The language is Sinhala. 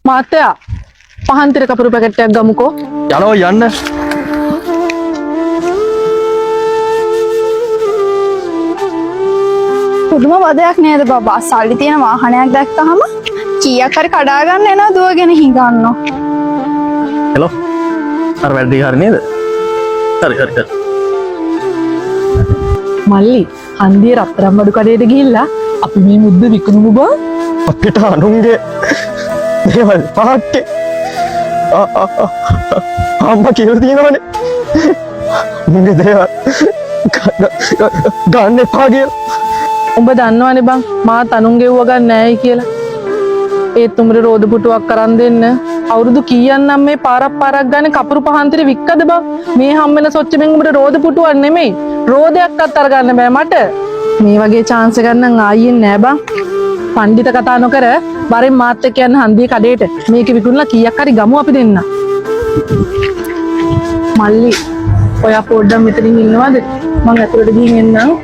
මාත්‍යා පහන්තිර කපුරු පැකට් එකක් ගමුකෝ. යනවා යන්න. පුදුම වදයක් නේද බබා? සල්ලි තියෙන වාහනයක් දැක්කහම කීයක් හරි කඩා ගන්න එනවා දුවගෙන හිඟන්නෝ. හෙලෝ. අර වැඩි හරි නේද? හරි හරි හරි. මල්ලි හන්දියේ රත්තරන් බඩු කඩේට ගිහිල්ලා අපි මේ මුද්ද විකුණමු බං. අපිට අනුන්ගේ දේවල් පාට්ටේ අම්මා කියලා තියෙනවනේ. මුන්ගේ දේවල් ගන්න එපා කියලා. උඹ දන්නවනේ බං මාත් අනුන්ගේ ඌව ගන්න නෑයි කියලා. ඒත් උඹට රෝද පුටුවක් අරන් දෙන්න අවුරුදු කීයක් නම් මේ පාරක් පාරක් ගන්න කපුරු පහන්තිර වික්කද බං? මේ හම්බෙන සොච්චමෙන් උඹට රෝද පුටුවක් නෙමෙයි රෝදයක්වත් අරගන්න බෑ මට. මේ වගේ චාන්ස් එකක් නම් ආයෙත් නෑ බං. පණ්ඩිත කතා නොකර වරෙන් මාත් එක්ක යන්න හන්දියේ කඩේට. මේක විකුණලා කීයක් හරි ගමු අපි දෙන්න. මල්ලි ඔයා පොඩ්ඩක් මෙතනින් ඉන්නවද? මං ඇතුළට ගිහින් එන්නම්.